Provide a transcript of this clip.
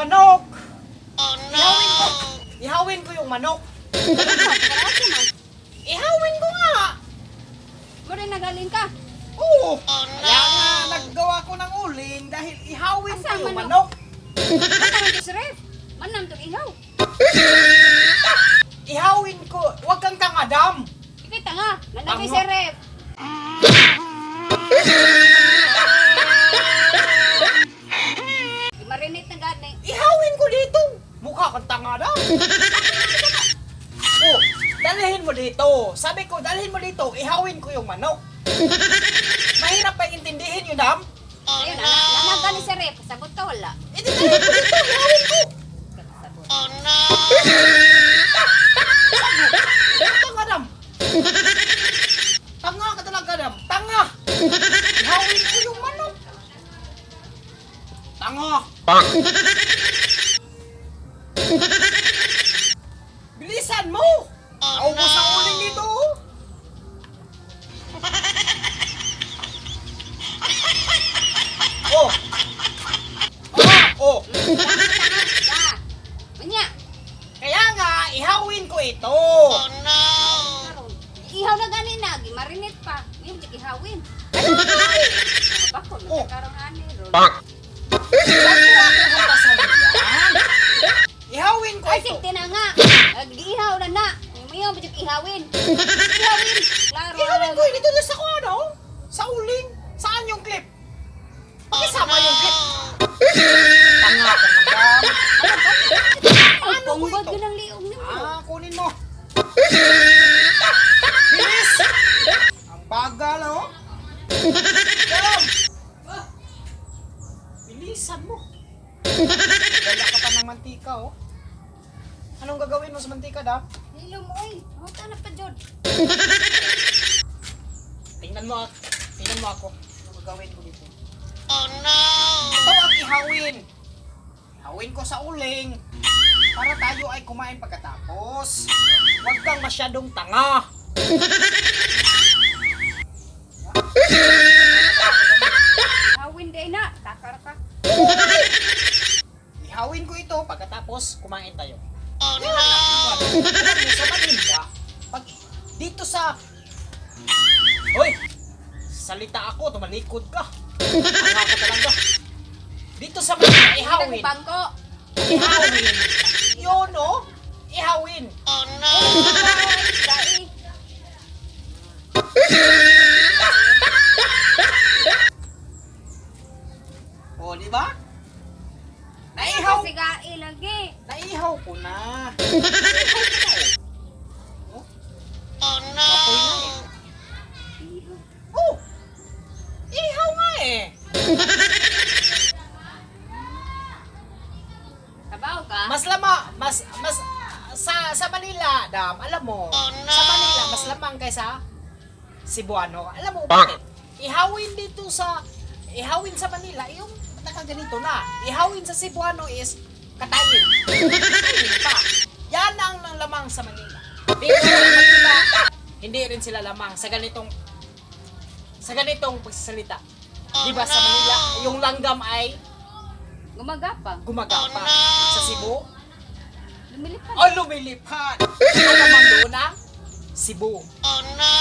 manok. Oh no! Ihawin ko. Ihawin ko yung manok. Asa man? Ihawin ko nga. Mo rin nagaling ka. Oo. Kaya nga naggawa ko ng uling dahil ihawin Asa ko yung manok? manok. Manam to sa ref. Manam to ihaw. Ihawin ko. Huwag kang tangadam. Ikay tanga. Nanagay Tanga. sa ref. Marinate na gani. Ihawin ko dito. Mukha kang tanga daw. Oh, dalhin mo dito. Sabi ko, dalhin mo dito. Ihawin ko yung manok. Mahirap pa intindihin yun, dam. Ayun, anak, anak gani sa ref. Sabot ka wala. Hindi, dalhin mo dito. Ihawin ko. Sabot. Tanga, dam. Tanga ka talaga, dam. Tanga. Ihawin ko yung manok. Tanga. Bilisan mo! Naubos ang uling dito, oh. Oh. Ah, oh. Tanga, tanga. Ya. Unya. Kaya nga, ihawin ko ito. Karon. Ihaw na gani na, gimarinate pa. Ngayon di ihawin. Bako, Oh. magkakaroon ani. Huwag mo akong hampasan yan. Ihawin ko Ay, ito. sige na nga. Nag-ihaw na na. Ngayon ba ihawin? Ihawin. Klaro. Ihawin ko dito sa kung ano? Sa uling. Saan yung clip? Pakisama yung clip. Tanga ka madam. Ay, Ano ko punggod ito? yun ang liog nimo. Ah, kunin mo. Bilis! Ang bagal, oh. Dam! Bilisan mo. Dala ka pa ng mantika, oh. Anong gagawin mo sa mantika, Dam? Nilom oy. Huta na pa jud. Tingnan mo, tingnan mo ako. Anong gagawin ko dito? Oh, no! Ito ang ihawin. Ihawin ko sa uling. Para tayo ay kumain pagkatapos. Huwag kang masyadong tanga. Ihawin day na. Takar ka. Ihawin ko ito pagkatapos kumain tayo. Oh no! Sa Manila, pag dito sa... Hoy! Salita ako, tumalikod ka. Tanga ka talaga. Dito sa Manila, ihawin. Bangko. Ihawin. Yun, no? Ihawin. Dai. O, di ba? Naihaw. Kasi gai lagi. Naihaw ko na. Naihaw ko na, oh. Oh, no! Apoy na eh. Ihaw. Oh! Ihaw nga eh. Kabaw ka? Mas lama, mas, mas, sa Manila, Dam, alam mo, sa Manila, mas lamang kaysa Cebuano. Alam mo bakit? Ihawin dito sa, ihawin sa Manila, yung nakaganito na. Ihawin sa Cebuano is katayin. Katayin pa. Yan ang nang lamang sa Manila. Pero sa Manila, hindi rin sila lamang sa ganitong pagsasalita. Di ba sa Manila, yung langgam ay Gumagapang. gumagapang. Sa Cebu, Lumilipad. o lumilipad. Ang lamang doon ang Cebu. Oh no!